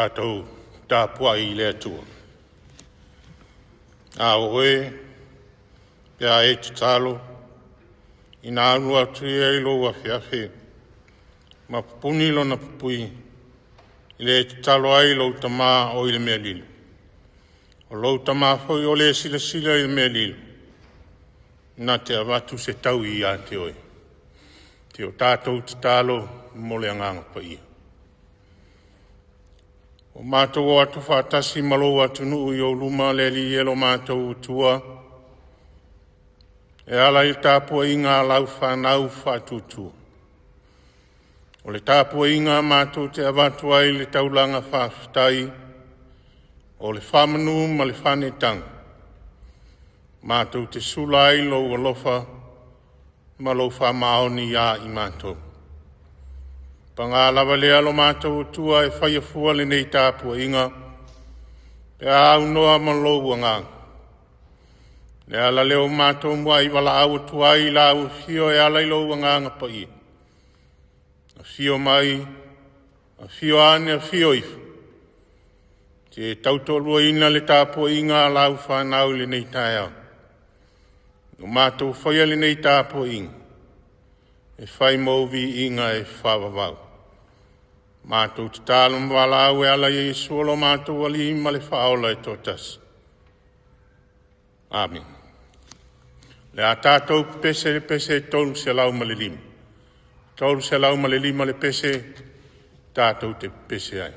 Tatou tapuai i le Atua. A o oe, pe a e tatalo, ina alu atu ia i lou afeafe ma pupuni lona pupui, i le tatalo ai i lou Tama o i le mea lilo. O lou Tama foi o le e silasila i mea lilo, na te avatu se taui ia te oe. Se i o tatou tatalo mo le Agaga Paia. Ua matou o atu faatasi ma lou atunuu i ou luma le Alii e lo matou Atua, e ala i le tapuaiga a lau fanau faatuatua. O le tapuaiga matou te avatu ai le taulaga faafetai o le faamanu ma le faaneetaga, matou te sula ai lou alofa ma lou faamaoni ia i matou. Paga lava lea lo matou Atua e faia fua lenei tapuaiga pe a aunoa ma lou agaga. O le ala lea ua matou muai valaau atu ai i lau afio e ala i lou Agaga Paia, afio mai, afio ane, afio ifo, e tautoaluaina le tapuaiga a lau fanau i lenei taeao. Ua matou faia lenei tapuaiga e fai mou viiga e faavavau. Matou tatalo ma valaau e ala ia Iesu lo matou Alii ma le Faaola e toatasi. Amene. O le a tatou pepese i le pese 305, 305 le pese tatou te pepese ai.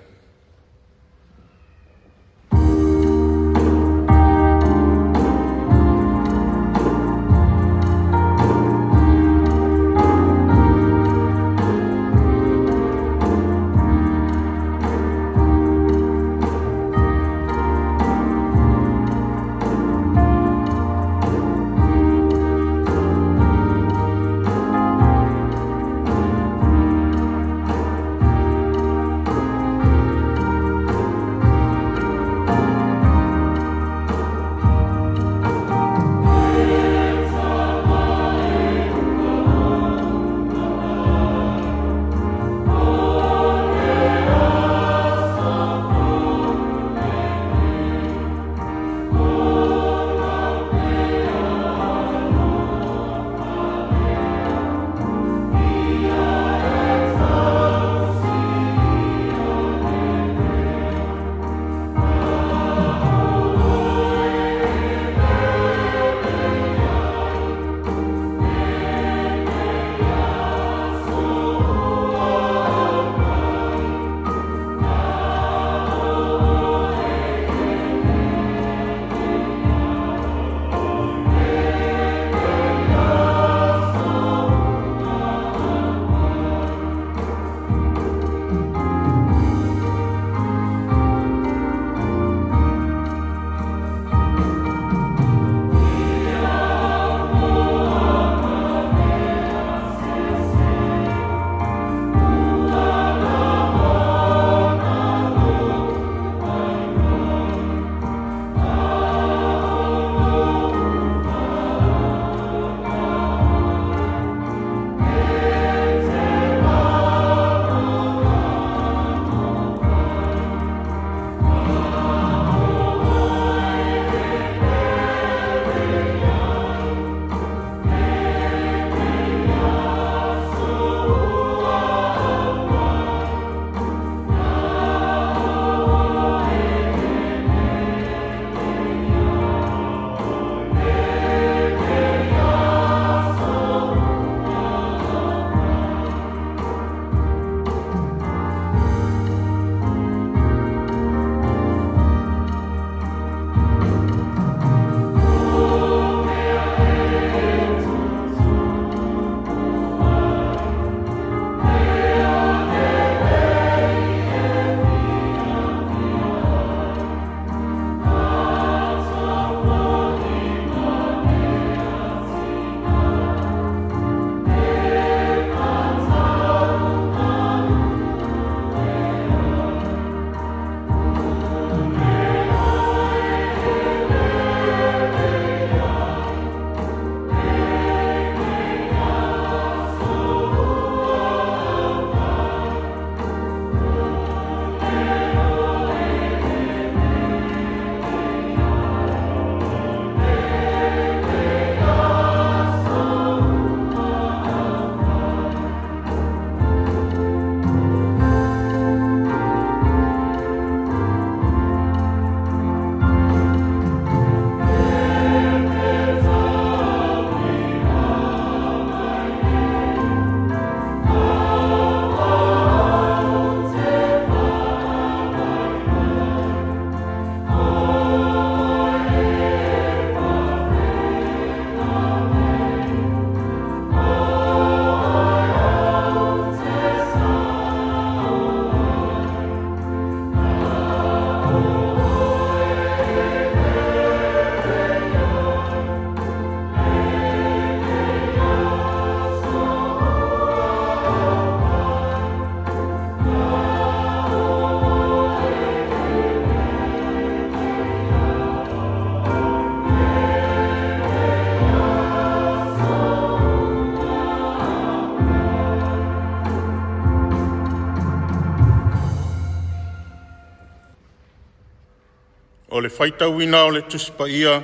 O le faitauina o le Tusi Paia,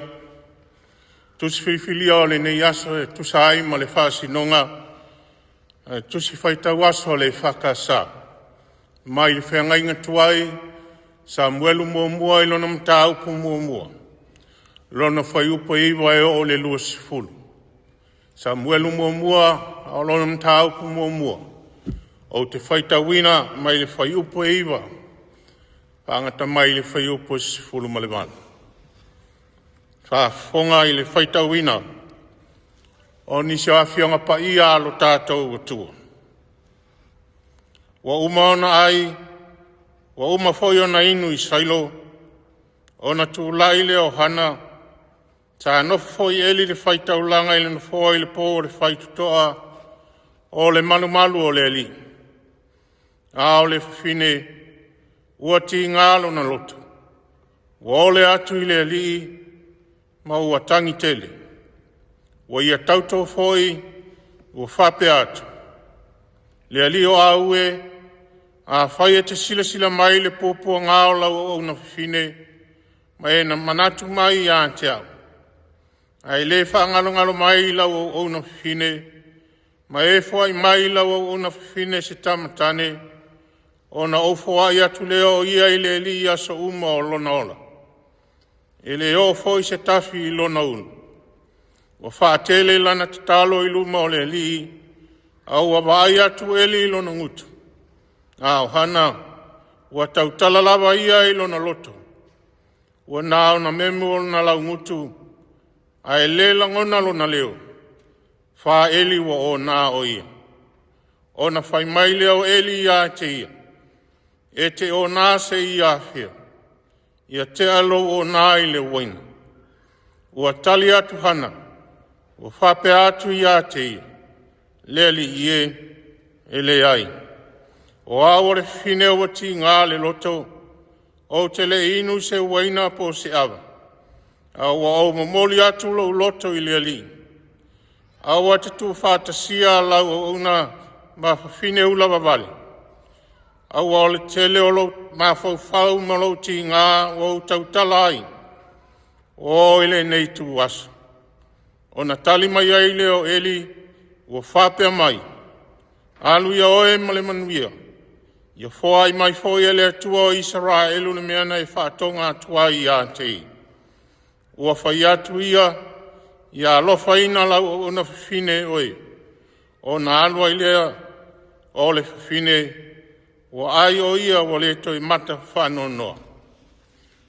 Tusi Filifilia o lenei aso e tusa ai ma le faasinoga a le Tusi Faitau Aso a le EFKS mai le feagaiga tuai Samuelu muamua i lona mataupu muamua, lona fuaiupu e 9 e oo i le 20. Samuelu muamua a o lona mataupu muamua, ou te faitauina mai le fuaiupu e 9 faagata mai le fuaiupu e 18. Faafofoga i le faitauina o nisi o Afioga Paia a lo tatou Atua. Ua uma ona ai, ua uma foi ona inu i Sailo, ona tulai lea o Hana, sa nofo foi Eli i le faitaulaga i le nofoa i le po o le faitotoa o le malumalu o le Alii. A o le fafine ua tiga lona loto, ua ole atu i le Alii ma ua tagi tele. Ua ia tauto foi ua faapea atu, “Le Alii o au e, afai e te silasila mai i le puapuaga o lau auauna fafine ma e manatu mai ia te au, ae le faagalogalo mai i lau auauna fafine, ma e foai mai i lau auauna fafine se tama tane, ona ou foai atu lea o ia i le Alii i aso uma o lona ola, e le oo foi se tafi i lona ulu.” Ua faatele lana tatalo i luma o le Alii, a ua vaai atu Eli i lona gutu. A o Hana, ua tautala lava ia i lona loto, ua na ona memo lona laugutu ae le lagona lona leo. Fā Eli ua ōna o ia. Ona fai mai lea o Eli ia te ia, “E te ōna seia afea? Ia tea lou ōna i le uaina.” Ua tali atu Hana ua faapea atu ia te ia, “Le alii e, e leai, o au o le fafine ua tiga le loto, ou te le i inu se uaina po o se ava, ae ua ou momoli atu lou loto i le Alii. Aua e te tuufaatasia lau auauna ma fafine ulavavale, aua o le tele o lou mafaufau ma lou tiga ua ou tautala ai ua oo i lenei ituaso.” Ona tali mai ai lea o Eli ua faapea mai, “Alu ia oe ma le manuia, ia foai mai foi e le Atua o Isaraelu le mea na e faatoga atu ai ia te ia.” Ua fai atu ia, “Ia alofaina lau auauna fafine e oe.” Ona alu ai lea o le fafine, ua ai o ia ua le toe mata faanoanoa.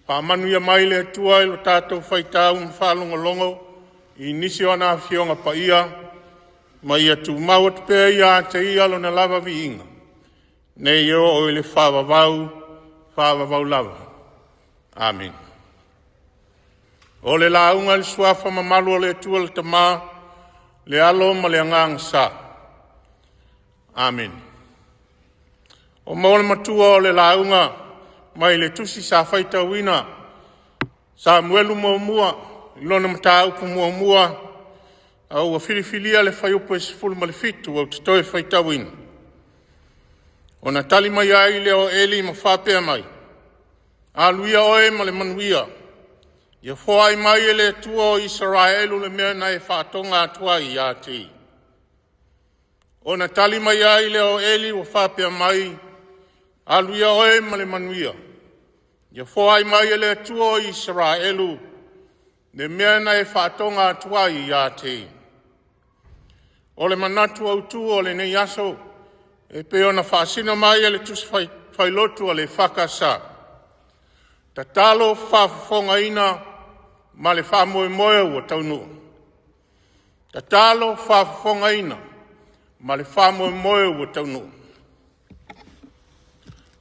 Faamanuia mai le Atua i lo tatou faitau ma faalogologo i nisi o ana Afioga Paia, ma ia tumau atu pea ia te Ia lona lava viiga nei e oo i le faavavau, faavavau lava. Amene. O le lauga i le Suafa mamalu o le Atua le Tama, le Alo ma le Agaga Sa. Amene. Ua maua le matua o le lauga mai le tusi sa faitauina Samuelu muamua i lona mataupu muamua, a ua filifilia le fuaiupu e 17 ou te toe faitauina. Ona tali mai ai lea o Eli ma faapea mai, “Alu ia oe ma le manuia, ia foai mai e le Atua o Isaraelu le mea na e faatoga atu ai ia te ia.” Ona tali mai ai lea o Eli ua faapea mai, “Alu ia oe ma le manuia, ia foai mai e le Atua o Isaraelu le mea na e faatoga atu ai ia te ia.” O le manatu autu o lenei aso e pei ona faasino mai e le Tusi Failotu a le EFKS, tatalo faafofogaina ma le faamoemoe ua taunuu. Tatalo faafofogaina ma le faamoemoe ua taunuu.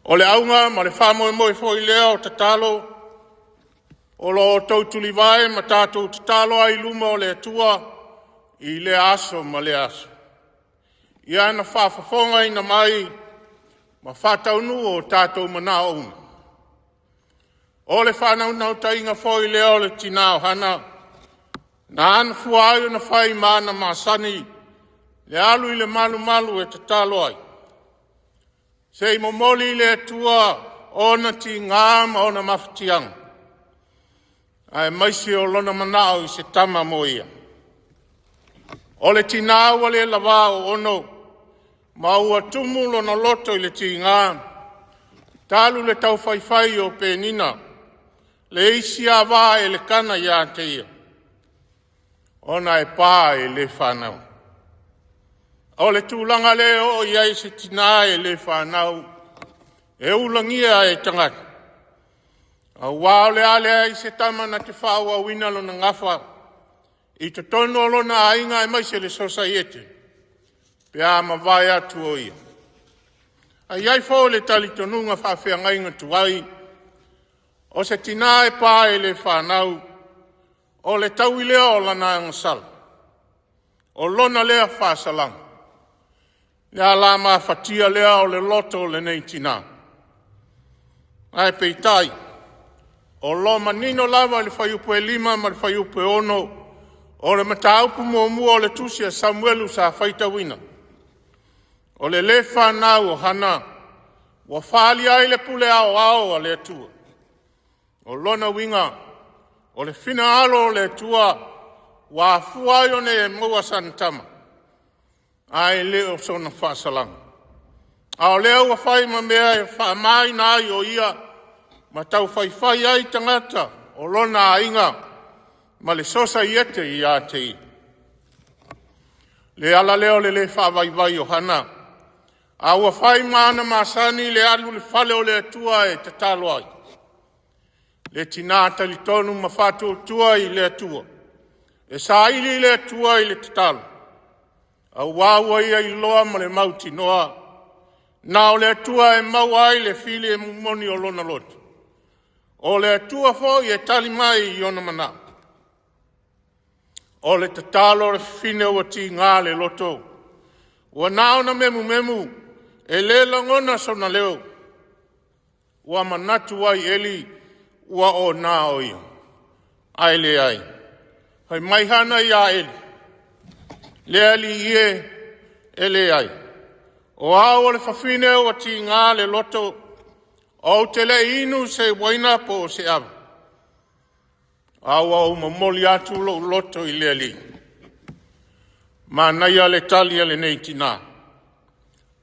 O le auga ma le faamoemoe foi lea o tatalo o lo o outou tulivae ma tatou tatalo ai i luma o le Atua i lea aso ma lea aso, ia ana faafofogaina mai ma faataunuu o tatou manao uma. O le faanaunautaiga foi lea o le tina o Hana, na ala fua ai ona fai ma aga masani le alu i le malumalu e tatalo ai, se i momoli i le Atua ona tiga ma ona mafatiaga. aemaise o lona manao i se tama mo ia. O le tina ua le lavā o ono ma ua tumu lona loto i le tiga, talu le taufaifai o Penina le isi ava a Elekana ia te ia, ona e pa e le fanau. O le tulaga lea e oo i ai se tina e le fanau, e ulagia e tagata, aua o le a leai se tama na te faaauauina lona gafa i totonu o lona aiga aemaise le sosaiete pe a mavae atu o ia. Ae i ai foi le talitonuga faafeagaiga tuai, o se tina e pa e le fanau, o le taui lea o lana agasala, o lona lea faasalaga. O le a la mafatia lea o le loto o lenei tina? Ae peitai, o lo o manino lava i le Fuaiupu 5 ma le Fuaiupu 6 o le mataupu muamua o le tusi a Samuelu sa faitauina, o le le fanau o Hana ua faaalia ai le pule aoao a le Atua. O lona uiga, o le finagalo o le Atua ua afua ai ona e maua sana tama, ae le o sona faasalaga. A o lea ua fai ma mea e faamaina ai o ia ma taufaifai ai tagata o lona aiga ma le sosaiete ia te ia. Le ala lea o le le faavaivai o Hana, a ua fai ma ana masani le alu i le fale o le Atua e tatalo ai. Le tina talitonu ma faatuatua i le Atua, e saili i le Atua i le tatalo, aua ua ia iloa ma le mautinoa, na o le Atua e maua ai le filemu moni o lona loto, o le Atua foi e tali mai i ona manao. O le tatalo a le fafine ua tiga le loto, ua na o le memumemu, e le lagona sona leo. Ua manatu ai Eli ua ona o ia, ae leai. Fai mai Hana ia Eli, “Le alii e, e leai, o au o le fafine ua tiga le loto, ou te le i inu se uaina po o se ava, ae ua ou momoli atu lou loto i le Alii.” Manaia le tali a lenei tina.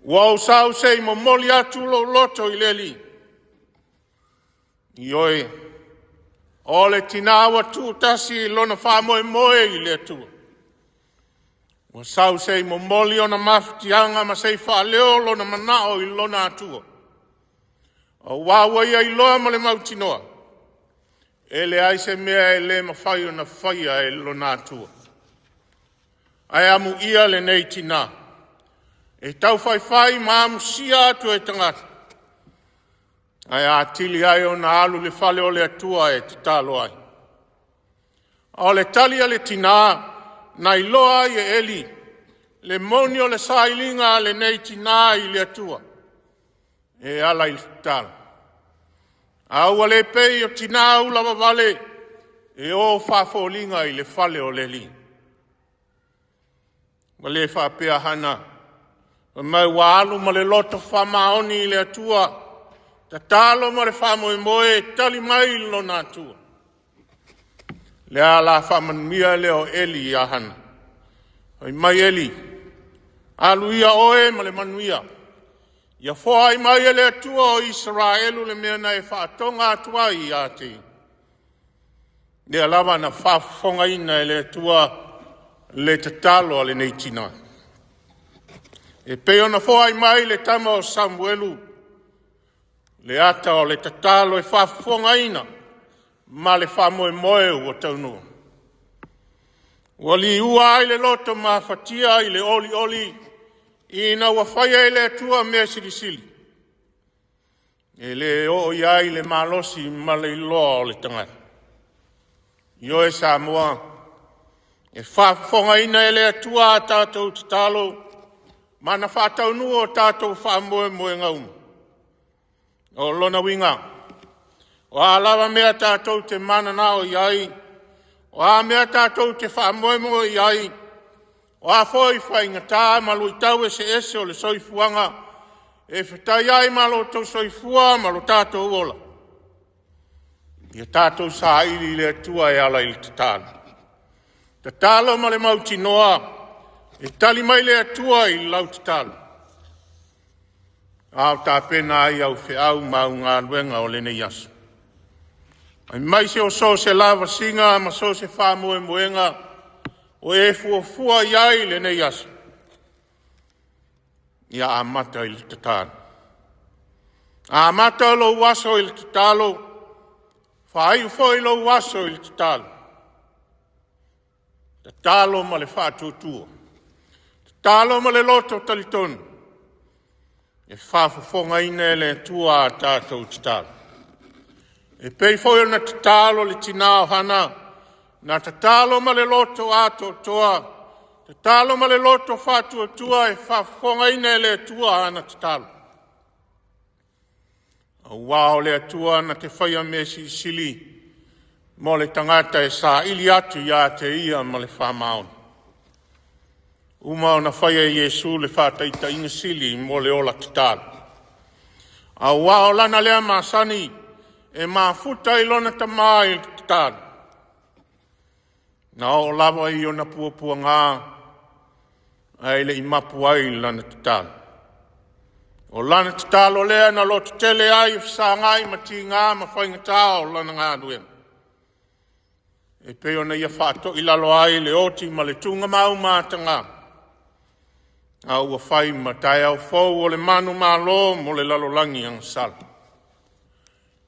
Ua ou sau se i momoli atu lou loto i le Alii. Ioe, o le tina ua tuutasi lona faamoemoe i le Atua. Ua sau se i momoli ona mafatiaga ma se i faaleo lona manao i lona Atua, aua ua ia iloa ma le mautinoa, e leai se mea e le mafai ona faia e lona Atua. Ae amuia lenei tina e taufaifai ma amusia atu e tagata, ae atili ai ona alu i le fale o le Atua e tatalo ai. A o le tali a le tina na iloa ai e Eli le moni o le sailiga a lenei tina i le Atua e ala i le tatalo. A ua le pei o tina ulavavale e o faafoliga i le fale o le Alii. Ua le faapea Hana, fai mai ua alu ma le loto faamaoni i le Atua, tatalo ma le faamoemoe e tali mai lona Atua. Lea la faamanuia lea o Eli ia Hana. Fai mai Eli, alu ia oe ma le manuia, ia foai mai e le Atua o Isaraelu le mea na e faatoga atu ai ia te ia. Lea lava na faafofogaina e le Atua le tatalo a lenei tina, e pei ona foai mai le tama o Samuelu, le ata o le tatalo e faafofogaina ma le faamoemoe ua taunuu. Ua liua ai le loto mafatia i le olioli ina ua faia e le Atua mea silisili, e le oo i ai le malosi ma le iloa o le tagata. Ioe Samoa, e faafofogaina e le Atua a tatou tatalo ma na faataunuu o tatou faamoemoega uma. O lona uiga, o a lava mea tatou te mananao i ai, o a mea tatou te faamoemoe i ai, o a foi faigata ma luitau eseese o le soifuaga e fetai ai ma lo outou soifua ma lo tatou ola, Ia tatou saili i le Atua e ala i le tatalo, tatalo ma le mautinoa e tali mai le Atua i lau tatalo, a o tapena ai au feau ma au galuega o lenei aso, aemaise o so o se lavasiga ma so o se faamoemoega o e fuafua i ai lenei aso. Ia amata i le tatalo, amata lou aso i le tatalo, faaiu foi lou aso i le tatalo. Tatalo ma le faatuatua, tatalo ma le loto talitonu, e faafofogaina e le Atua a tatou tatalo. E pei foi ona tatalo le tina o Hana, na tatalo ma le loto atoatoa, tatalo ma le loto faatuatua e faafofogaina e le Atua ana tatalo. Aua o le Atua na te faia mea silisili mo le tagata e saili atu ia te Ia ma le faamaoni. Ua uma ona faia e Iesu le faataitaiga sili mo le ola tatalo, aua o lana lea masani e mafuta i lona Tama i le tatalo, na oo lava i ona puapuaga ae le i mapu ai i lana tatalo. O lana tatalo lea na lototele ai, fesagai ma tiga ma faigata o lana galuega, e pei ona ia faatoilaloina ai le oti ma le tugamau mataga, a ua fai ma taeao fou o le manumalo mo le lalolagi agasala.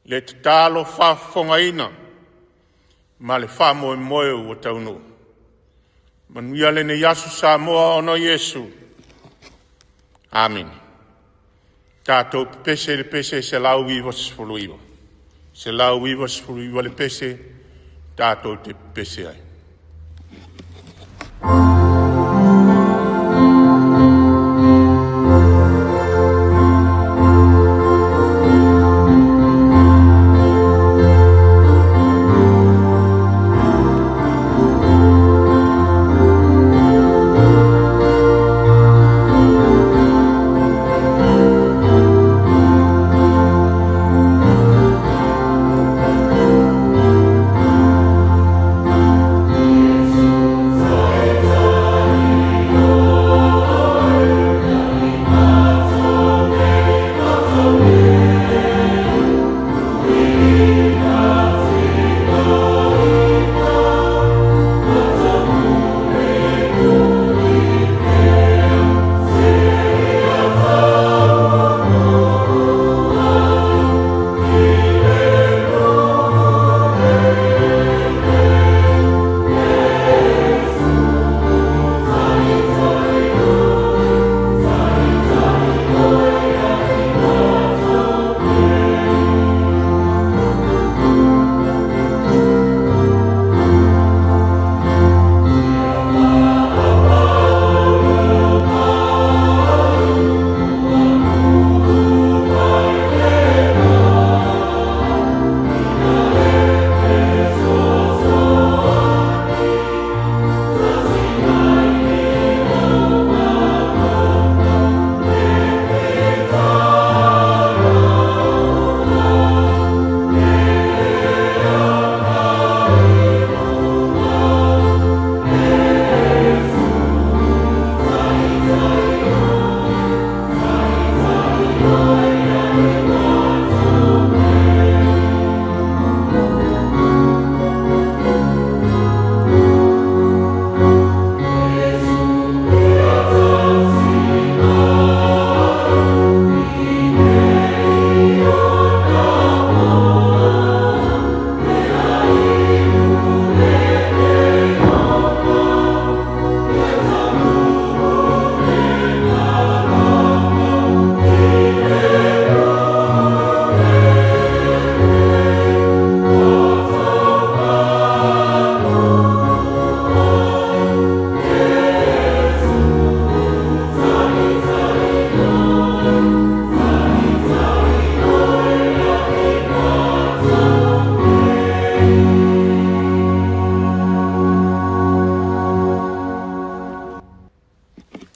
Le tatalo faafofogaina ma le faamoemoe ua taunuu. Manuia lenei aso Samoa ona o Iesu. Amene. Tatou pepese i le pese 199, 199 le pese tatou te pepese ai.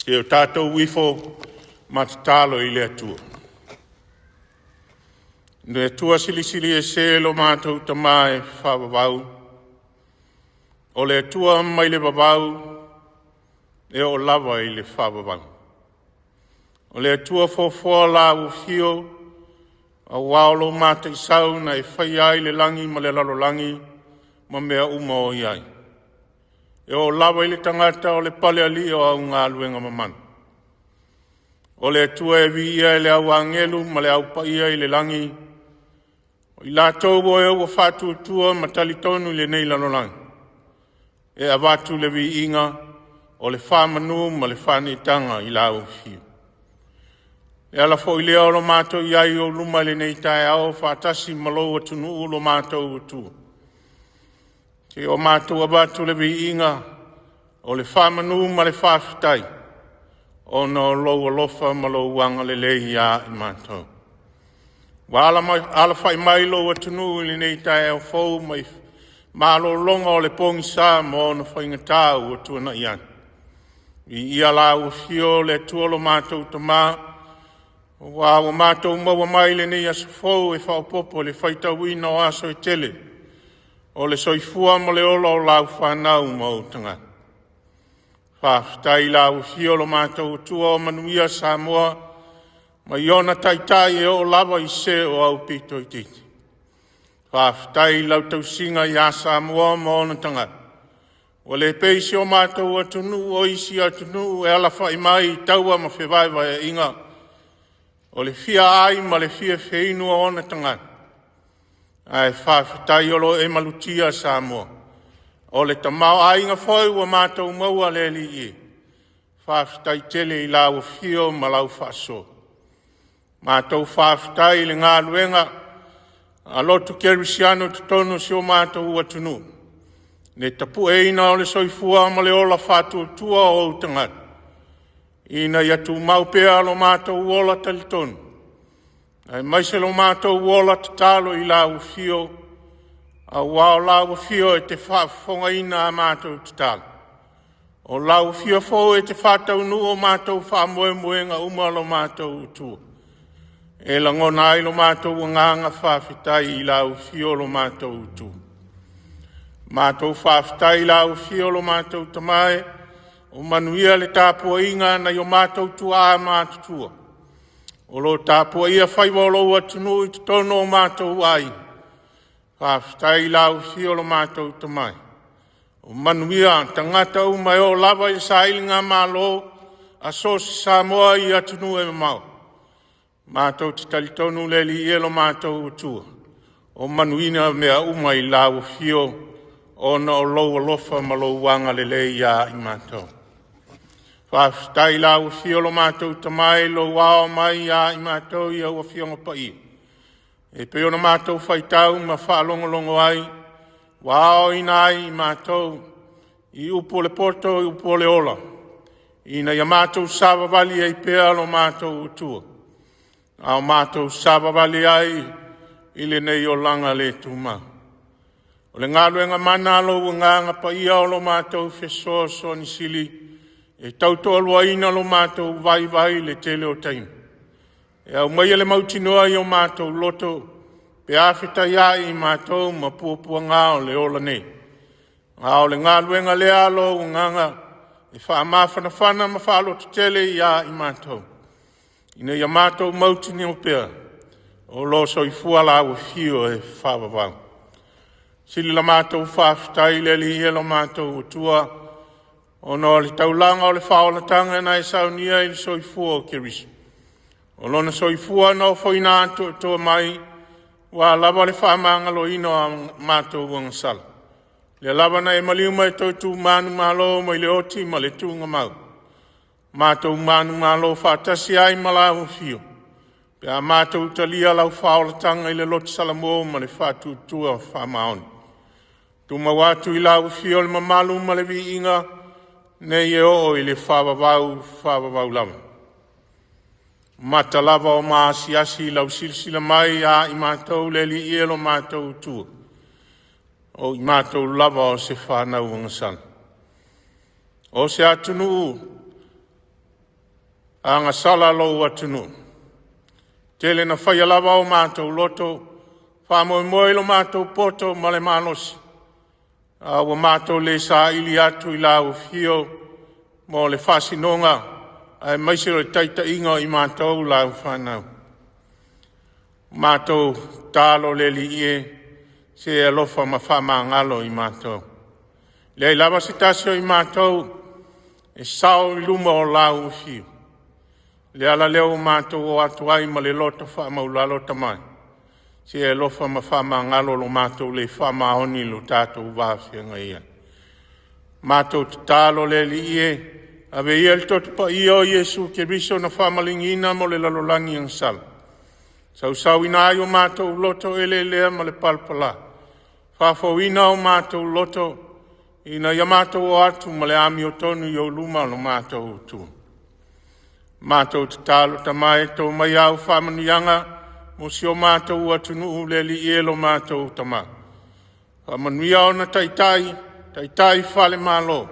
Se i o tatou ifo ma tatalo i le Atua. Le Atua Silisili Ese lo matou Tama e faavavau, o le Atua mai le vavau e oo lava i le faavavau. O le Atua foafoa Lau afio aua o lou mataisau na e faia ai le lagi ma le lalolagi ma mea uma o i ai. E oo lava i le tagata o le palealii o au galuega mamana. O le Atua e viia e le au agelu ma le au paia i le lagi, o i latou o e ua faatuatua ma talitonu i lenei lalolagi, e avatu le viiga o le faamanu ma le faaneetaga i lau Afio. E ala foi lea o lo matou i ai i ou luma i lenei taeao faatasi ma lou atunuu lo matou Atua, seia o matou avatu le viiga o le faamanu ma le faafetai ona o lou alofa ma lou agalelei ia i matou. Ua alafai mai lou atunuu i lenei taeao fou mai malologa o le pogisa ma ona faigata ua tuanai atu. Viia lau Afio le Atua lo matou Tama, aua ua matou maua mai lenei aso fou e faaopoopo i le faitauina o aso e tele o le soifua ma le ola o lau fanau ma ou tagata. Faafetai i lau Afio lo matou Atua, o manuia Samoa mai ona taitai e oo lava i se o aupito itiiti. Faafetai i lau tausiga ia Samoa ma ona tagata, ua le pei si o matou atunuu o isi atunuu e alafai mai i taua ma fevaevaeaiga, o le fia ai ma le fia feinu o ona tagata, ae faafetai o lo o e malutia Samoa. O le tamaoaiga foi ua matou maua le Alii e, faafetai tele i lau Afio ma lau faasoa. Matou faafetai i le galuega a lotu kerisiano i totonu o si o matou atunuu, le tapueina o le soifua ma le ola faatuatua o ou tagata, ina ia tumau pea lo matou ola talitonu aemaise lo matou ola tatalo i lau Afio, aua o lau Afio e te faafofogaina a matou tatalo. O lau Afio foi e te faataunuu o matou faamoemoega uma lo matou Atua, e lagona ai lo matou agaga faafetai i lau Afio lo matou Atua. Matou faafetai i lau Afio lo matou Tama e, ua manuia le tapuaiga a nai o matou tuaa matutua o lo o tapuaia faiva o lou atunuu i totonu o matou aiga. Faafetai i lau Afio lo matou Tama, ua manuia tagata uma e oo lava i le sailigamalo a so o se Samoa i atunuu e mamao. Matou te talitonu le Alii e lo matou Atua, o manuia mea uma i lau Afio ona o lou alofa ma lou agalelei ia i matou. Faafetai i lau Afio lo matou Tama i lou ao mai ia i matou i au Afioga Paia e pei ona matou faitau ma faalogologo ai, ua aoina ai i matou i upu o le poto i upu o le ola, ina ia matou savavali ai pea lo matou Atua, a o matou savavali ai i lenei olaga le tumau. O le galuega mana a lou Agaga Paia o lo matou fesoasoani sili e tautoaluaina lo matou vaivai i le tele o taimi, e aumaia le mautinoa i o matou loto pe a fetaiai matou ma puapuaga o le ola nei. A o le galuega lea a lou Agaga e faamafanafana ma faalototele ia i matou, ina ia matou mautinoa pea o lo o soifua lau Afio e faavavau. Sili la matou faafetai i le Alii lo matou Atua ona o le taulaga o le faaolataga na e saunia ai le soifua o Keriso. O lona soifua na ofoina atoatoa mai aua lava le faamagaloina o a matou agasala, lea lava na e maliu ma e toe tu manumalo mai le oti ma le tuugamau, matou manumalo faatasi ai ma lau Afio pe a matou talia lau faaolataga i le loto salamo ma le faatuatua faamaoni. Tumau atu i lau Afio le mamalu ma le viiga nei e oo i le faavavau, faavavau lava. Mata lava o maasiasi i lau silasila mai ia i matou le Alii e lo matou Atua, o i matou lava o se fanau agasala, o se atunuu agasala lou atunuu. Tele na faia lava o matou loto, faamoemoe i lo matou poto ma le malosi, a ua matou le saili atu i lau afio mo le faasinoga aemaise o le taitaiga o i matou lau fanau. Matou tatalo le Alii e, se e alofa ma faamagalo i matou. E leai lava se tasi o i matou e sao i luma o lau afio. O le ala lea ua matou o atu ai ma le loto faamaualalo Tama, se e alofa ma faamagalo lo matou le faamaoni i lo tatou va feagai ai. Matou tatalo le Alii e, ave ia le Toto Paia o Iesu Keriso na faamaliniina mo le lalolagi agasala, sausauina ai o matou loto eleelea ma le palapala, faafouina o matou loto ina ia matou o atu ma le amiotonu i ou luma lo matou Atua. Matou tatalo Tama e to mai au faamanuiaga mo si o matou atunuu le Alii e lo matou Tama. Faamanuia ona taitai, taitai faale-Malo,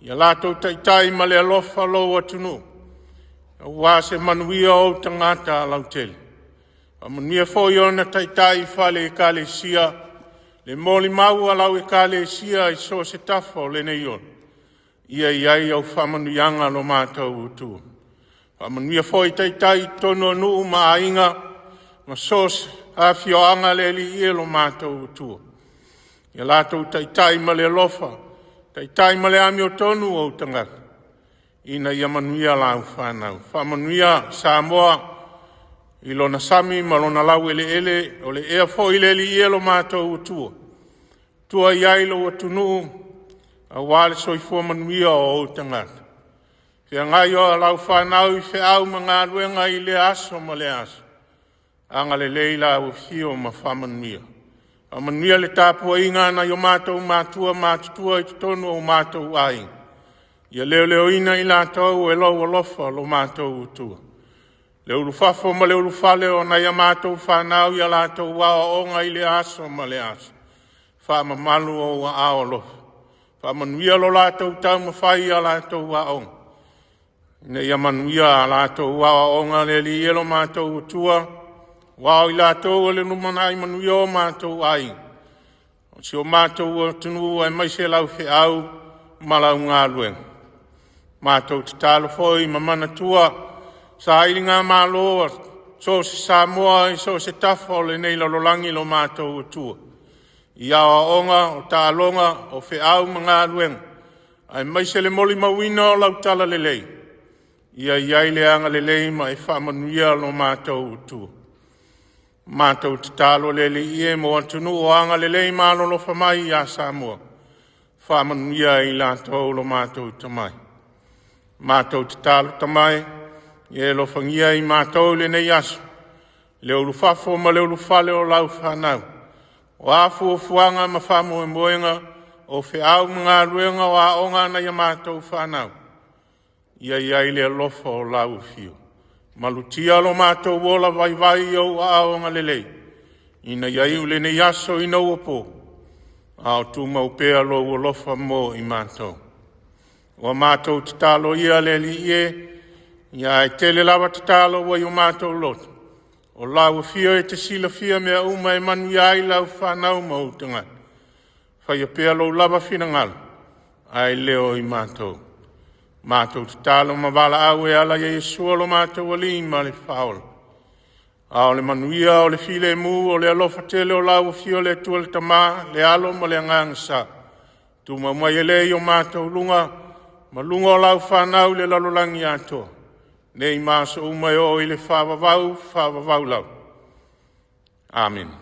ia latou taitai ma le alofa lou atunuu aua se manuia o ou tagata lautele. Faamanuia foi ona taitai faale-Ekalesia, le molimau a lau Ekalesia i so o se tafa o lenei ola, ia i ai au faamanuiaga lo matou Atua. Faamanuia foi i taitai i totonu o nuu ma aiga ma so o se afioaga le Alii e lo matou Atua, ia latou taitai ma le alofa, taitai ma le amiotonu ou tagata ina ia manuia lau fanau. Faamanuia Samoa i lona sami ma lona laueleele, o le ea foi le Alii e lo matou Atua, e tua i ai lou atunuu aua le soifua manuia o ou tagata. Feagai lau fanau i feau ma galuega i lea aso ma lea aso, agalelei lau afio ma faamanuia. Faamanuia le tapuaiga a nai o matou matua matutua i totonu o matou aiga, ia leoleoina i latou e lou alofa lo matou Atua. Le ulufafo ma le ulufale o nai a matou fanau i a latou aoaoga i lea aso ma lea aso, faamamalu ou aao alofa, faamanuia lo latou taumafai i a latou aoga, ina ia manuia a latou aoaoga. Le Alii e lo matou Atua, aua o i latou o le lumanai manuia o matou aiga, o si o matou atunuu aemaise lau feau ma lau galuega. Matou tatalo foi ma manatua sailigamalo a so o se Samoa i so o se tafa o lenei lalolagi lo matou Atua, i aoaoga, o taaloga, o feau ma galuega, aemaise le molimauina o lau talalelei, ia i ai le agalelei ma e faamanuia lo matou Atua. Matou tatalo le Alii e mo atunuu o agalelei ma alolofa mai ia Samoa, faamanuia i latou lo matou Tamai. Matou tatalo Tama e, ia e alofagia i matou i lenei aso, le ulufafo ma le ulufale o lau fanau. O a fuafuaga ma faamoemoega, o feau ma galuega, o aoga a nai a matou fanau, ia i ai le alofa o lau afio, malutia lo matou ola vaivai i ou aao agalelei, ina ia iu lenei aso ina ua po, a o tumau pea lou alofa mo i matou. Ua matou tatalo ia le Alii e, ia ae tele lava tatalo ua i o matou loto, o lau afio e te silafia mea uma e manuia ai lau fanau ma ou tagata. Faia pea lou lava finagalo ae le o i matou. Matou tatalo ma valaau e ala ia Iesu lo matou Alii ma le Faaola. A o le manuia o le filemu, o le alofa tele o lau afio le Atua le Tama, le Alo ma le Agaga Sa, tumau mai ai lea i o matou luga ma luga o lau fanau i le lalolagi atoa, nei ma aso uma e oo i le faavavau, faavavau lava. Amene.